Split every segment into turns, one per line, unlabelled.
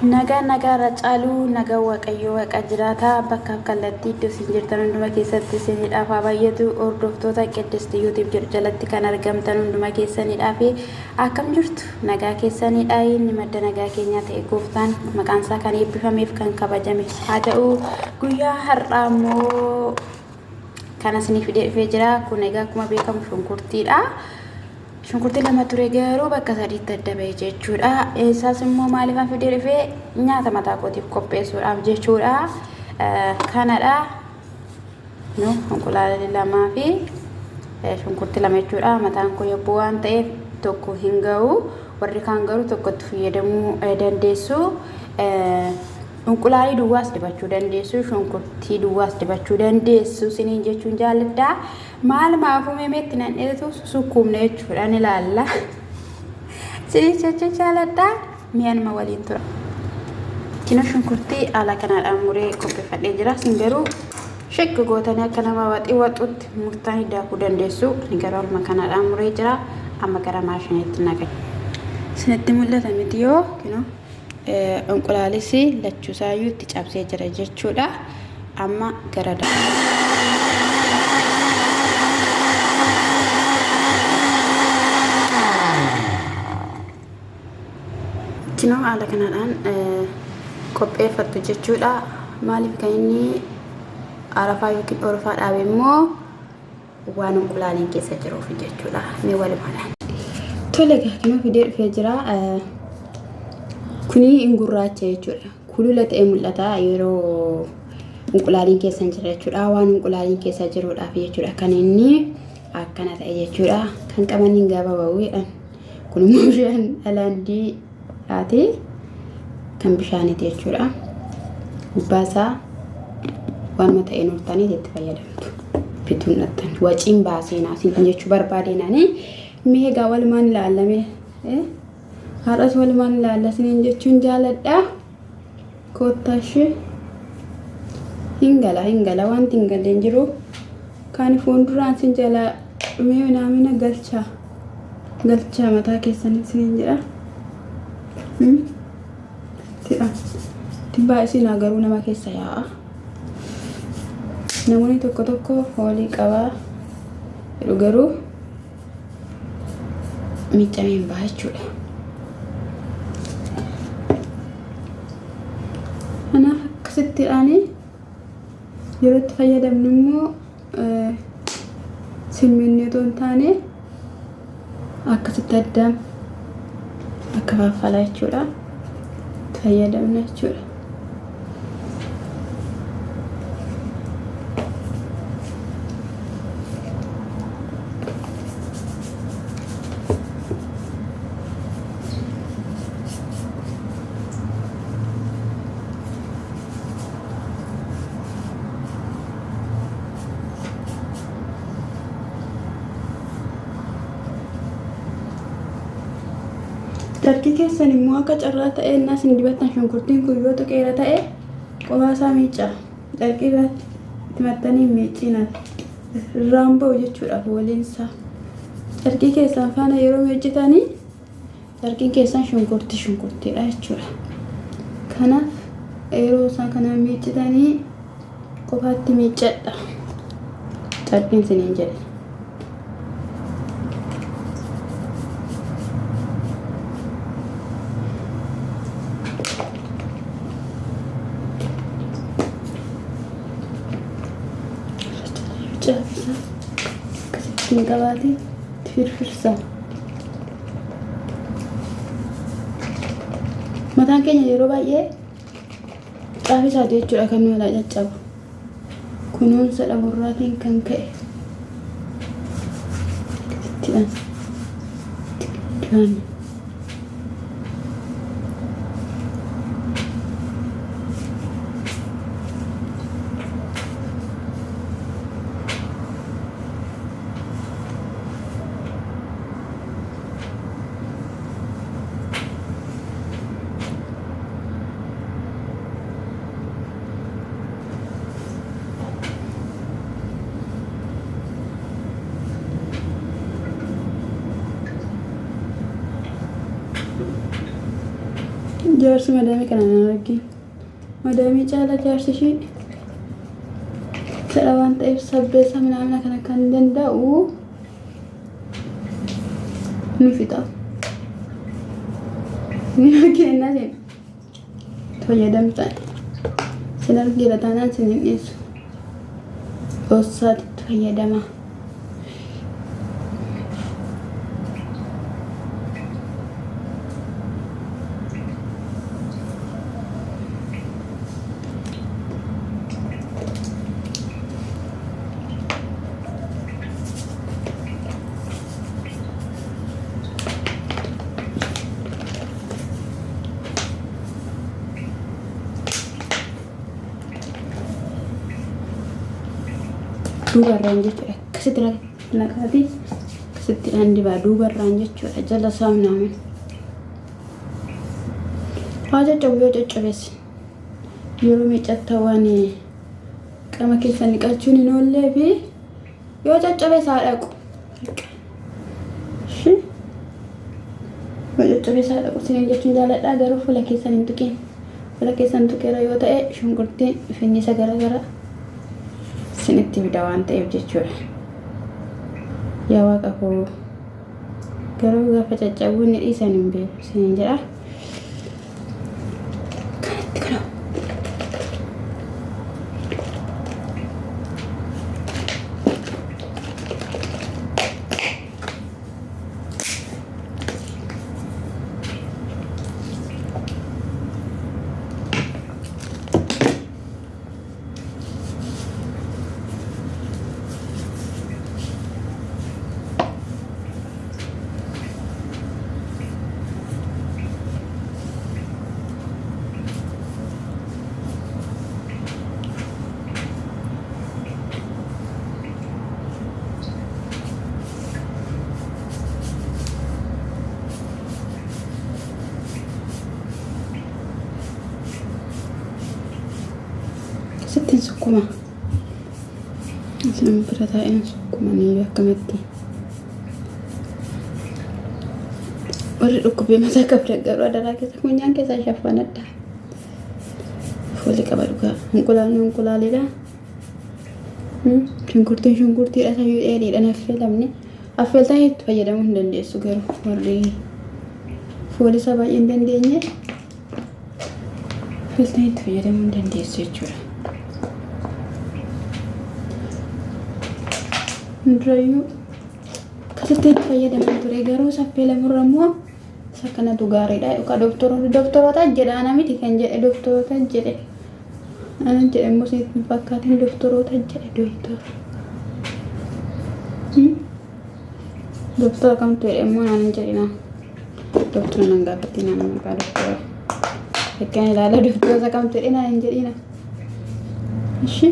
Nagaa nagaa irra caaluu nagaa Waaqayyoo Waaqa jiraataa bakkaaf kallattii iddoo isin jirtan hunduma keessatti isiniidhaaf haa baay'atu. Hordoftoota Qiddist YouTube jedhu jalatti kan argamtan hunduma keessaniidhaaf akkam jirtu? Nagaa keessaniidha. Inni madda nagaa keenyaa ta'e gooftaan maqaan isaa kan eebbifameef kan kabajame haa ta'u. Guyyaa har'aa immoo kan isinii fidee dhufee jira. Kun egaa akkuma beekamu shunkurtiidha. Shunkurtii lama ture garuu bakka sadiitti adda ba'e jechuudha. Isaas immoo maaliifan fidee dhufee nyaata mataa kootiif qopheessuudhaaf jechuudha. Kanadha. Nu inqulaalii lamaa fi shunkurtii lama jechuudha. Mataan koo yobbuu waan ta'eef tokko hin ga'u. Warri kaan garuu tokkotti fayyadamuu dandeessu. Inqulaalii duwwaas dibachuu dandeessu, shunkurtii duwwaas dibachuu dandeessu isiniin jechuun jaalladha. Maal maafuu meemeetti nan dheetu susukkuumne jechuudhaan ilaalla. Isiniin jechuun jaalladha. Mi'anuma waliin tura. Kino shunkurtii haala kanaadhaan muree qopheeffadhee jira. Isin garuu shakka gootanii akka nama waxii waxutti murtanii daakuu dandeessu. Ani garuu haaluma kanaadhaan muree jira. Amma gara maashiniitti naqa. Isinitti mul'ata miti yoo kino. Inqulaalis lachuusaayyuu itti cabsee jira jechuudha. Amma gara Kinoo haala kanaadhaan qopheeffattu jechuudha. Maaliif kan inni arafaa yookiin orofaa dhaabe immoo waan inqulaaliin keessa jiruuf jechuudha. Mee walumaadhaan. Tole egaa kinoo fidee dhufee jira. Kuni hin gurraacha jechuudha. Kulula ta'ee mul'ata yeroo inqulaaliin keessa hin jirre jechuudha. Waan inqulaaliin keessa jiruudhaaf jechuudha kan inni akkana ta'e jechuudha. Kan qabaniin gaafa ba'u jedhan. Kun immoo bishaan dhalaandii haati kan bishaaniiti jechuudha. Gubbaa isaa waanuma ta'een hortanii itti fayyadamtu. Bituun dhattan. Waciin baaseenaa siin jechuu barbaadeenaani. Mee egaa walumaan ilaalame. Har'as walumaan ilaalla isiniin jechuun jaaladha. Koottaa ishee. Hin gala hin gala wanti hin galle hin jiru. Kan fuulduraan sin jalaa dhumee minaamina galchaa. Galchaa mataa keessanii isiniin jedha. Tidha. Tibbaa isin garuu nama keessa yaa'a. Namoonni tokko tokko foolii qabaa jedhu garuu miiccamee hin baha jechuudha. Kanaaf akkasittiidhaan yeroo itti fayyadamnu immoo simminnee otoo hin taane akkasitti addaan akka faffalaa jechuudha. Itti fayyadamna jechuudha. Carqii keessan immoo akka carraa ta'e innaa isin dibattan shunkurtiin kun yoo tuqeera ta'e qofaa isaa miicca. Carqii irratti itti maxxanii hin miicciina. Irraan ba'u jechuudha fooliinsaa. Carqii keessan faana yeroo miiccitanii carqiin keessan shunkurtii shunkurtiidha jechuudha. Kanaaf yeroo isaa kana miiccitanii qofaatti miiccadha. Carqiin isiniin jedhe. Caafisa akkasitti hin qabaate itti firfirsa. Mataan keenya yeroo baay'ee caafisaati jechuudha kan nu jalaa caccabu. Kunuunsa dhabuurraatiin kan ka'e. Akkasittiidhaan dibanna. Jaarsi madaamii kana nan argin. Madaamii caala jaarsi ishii sadha waan ta'eef sabbeessa minaamina kana kan danda'u nu fixa. Ni argina isin fayyadamtan. Sin argeera taanaan sin hin dhiisu. Dhossaatitti fayyadama. Duubarraan jechuudha. Akkasitti naqaati. Akkasitti dhaan dibaa duubarraan jechuudha. Jala isaa minaamin. Haa caccabu yoo caccabeessi. Yeroo miiccatta waan qaama keessan dhiqachuun hin oollee fi yoo caccabe isaa dhaqu. Yoo caccabe isaa dhaqu isiniin jechuun jaaladha, garuu fuula keessan hin tuqin. Fuula keessan tuqeera yoo ta'e shunkurtiin finnisa garaagaraa isinitti fida waan ta'eef jechuudha. Yaa Waaqa koo, garuu gaafa caccabuu inni dhiisan hin beeku isiniin jedha. Kanatti kana. Sittiin sukkuma. Isin bira taa'een sukkumanii akkamitti. Warri dhukkubbii mataa qabdan garuu adaraa keessa funyaan keessaa shaffanadha. Foolii qaba dhugaa. Inqulaalni inqulaaliidha. Shunkurtiin shunkurtiidha, sayyuu dheedhiidhaan affeelamne. Affeeltanii itti fayyadamuu hin dandeessu, garuu warri foolii isaa baay'ee hin dandeenye affeeltanii itti fayyadamuu hin dandeessu jechuudha. Durayyuu akkasitti itti fayyadamaa ture, garuu affeelamurra immoo isa kanatu gaariidha. Yookaan doktoroota jedha, ana miti kan jedhe, doktoroota jedhe. Ana jedhe immoo isinitti hin fakkaatin, doktoroota jedhe, doktora. Doktora kamtu jedhe immoo naan hin jedhina. Doktora nan gaafatina, nama maqaa doktora. Akkan ilaala, doktora kamtu jedhe naan hin jedhina. Ishi.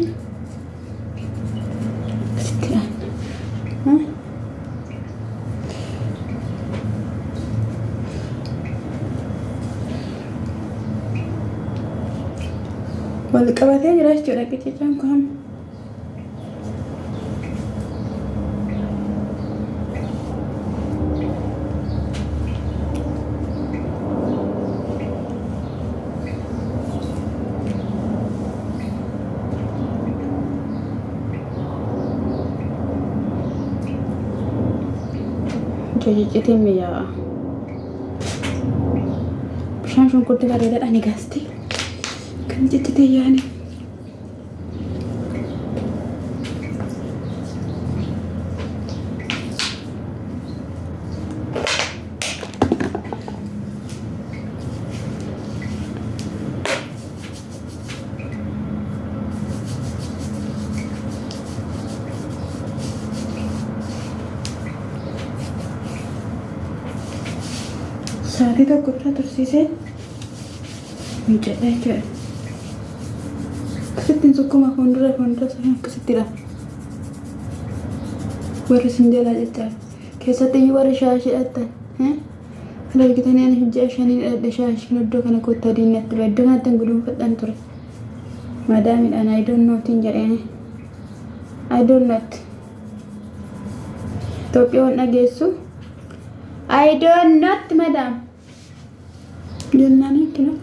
Akkasitti dhaan. Wal qabatee jira jechuudha qicicaan kun. Cicitiin mi'aawa. Bishaan shunkurtii bareedaadhaan ni gaasti. Kan ciccitee yaani. Sa'aatii tokko bira tursiisee miicadha jechuudha. Akkasittiin sukkuma fuuldura fuuldura sana akkasittidha. Warri isin jalaa jechaa keessatti iyyuu warri shaashii hidhattan kan argitanii, ani ji'a 5n hidhadhe shaashiin, iddoo kana kottaa diinatti bahe, iddoo kanatti hin guduunfadhan ture. Madaamidhaan "I don't know" tiin jedheeni. I don't know. Itoophiyaan dhageessu. I don't know, madam. Jennaan kinoo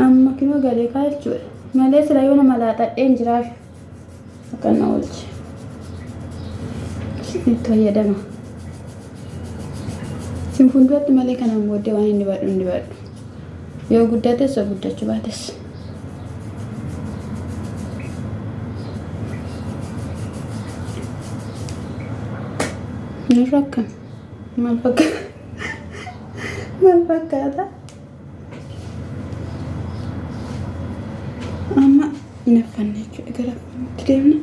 amma kinoo galee kaa jechuudha. Malee sila yoo nama laaxadheen jiraaf akka na oolche. Itti fayyadama. Isin fuulduratti malee kanaan booddee waan inni badhu inni badhu. Yoo guddates yoo guddachuu baates. Nurra akkam? Maal fakkaata? Maal fakkaata? Amma hin affanne jechuudha gara affanutti deemna.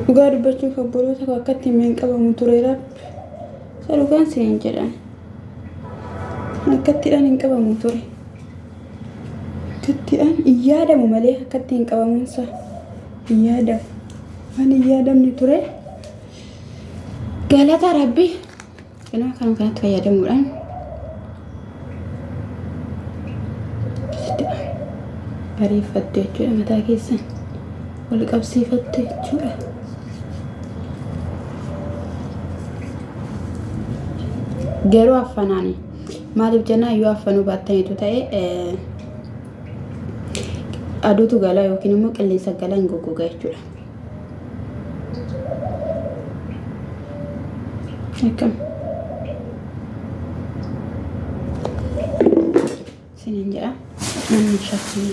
Dhugaa dubbachuuf obboloota koo akkatti hin qabamu ture rabbi. Isa dhugaan siin jedhan. Akkattiidhaan hin qabamu ture. Akkattiidhaan hin yaadamu malee akkatti hin qabamuunsa hin yaadamu. Waan hin yaadamne ture. Galata rabbi. Kanuma kanuma kanatti fayyadamuudhaan bareeffattu jechuudha mataa keessan wal qabsiifattu jechuudha. Garuu affanaani maaliif jennaan yoo affanuu baattaniitu ta'e aduutu gala yookiin immoo qilleensa gala hin goggoga jechuudha. Akkam. Isiniin jedha. Namni shakkii.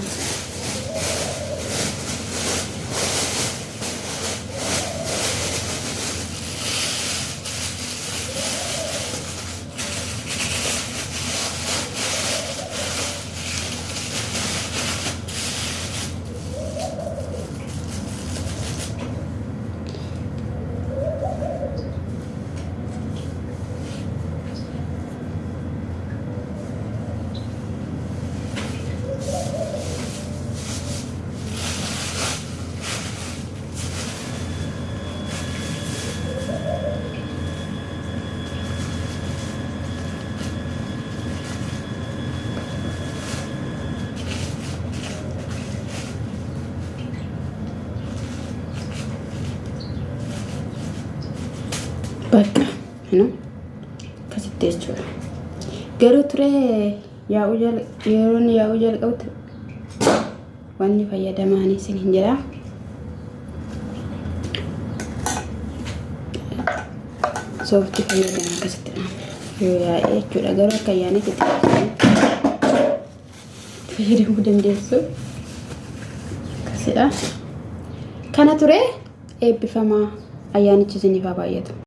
Bakka no akkasitti jechuudha. Garuu turee yaa'uu jala yeroon yaa'uu jalqabutti wanni fayyadamaanii isin hin jira. Sooftii fayyadama akkasitti yoo yaa'ee jechuudha. Garuu akka yaa'anitti itti fayyadamuu dandeessu. Akkasidha. Kana ture eebbifamaa ayyaanichi isiniif haa baay'atu.